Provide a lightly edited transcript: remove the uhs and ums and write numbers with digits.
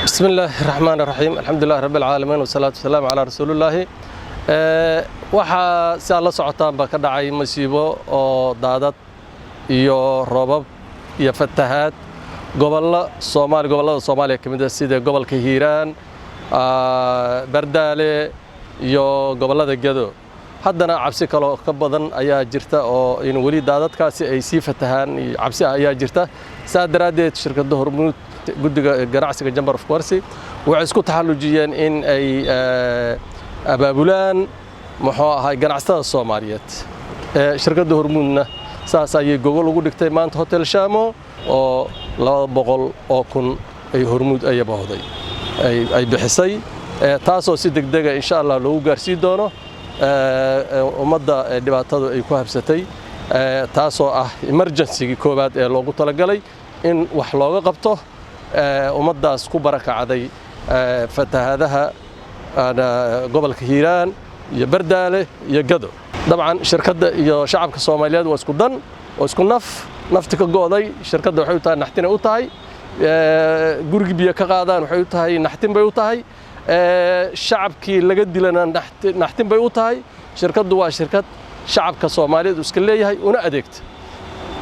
Bismi illaahi raxmaan raxiim, alxamdulilahi rabbi alcaalamiin, wasalaatu wasalaamu calaa rasuulillaahi. Waxaa si aad la socotaanba ka dhacay masiibo oo daadad iyo roobab iyo fatahaad gobollo Soomaali, gobollada Soomaaliya ka mid ah, sida gobolka Hiiraan, Bardaale iyo gobollada Gedo. Haddana cabsi kaloo ka badan ayaa jirta oo in weli daadadkaasi ay sii fatahaan iyo cabsi ah ayaa jirta. Saas daraaddeed, shirkadda Hormuud, guddiga ganacsiga Chamber of Commerce, waxay isku taxallujiyeen in ay abaabulaan, muxuu ahay, ganacsatada Soomaaliyeed. Shirkadda Hormuudna saas ayay gogol ugu dhigtay maanta Hotel Shamo oo 200,000 ay Hormuud ayabahday ay bixisay, taasoo si degdega insha Allah loogu gaarsiin doono ummadda dhibaatadu ay ku habsatay, taasoo ah emergency-gii koowaad ee loogu talagalay in wax looga qabto ummaddaas ku barakacday fatahaadaha gobolka Hiiraan iyo Bardaale iyo Gado. Dabcan, shirkadda iyo shacabka Soomaaliyeed waa isku dan oo isku naf. Nafti ka go'day shirkadda waxay u tahay naxtinay u tahay, gurigi biyo ka qaadaan waxay u tahay naxtin bay u tahay, shacabkii laga dilana naxtin bay u tahay. Shirkaddu waa shirkad shacabka Soomaaliyeed uu iska leeyahay una adeegta.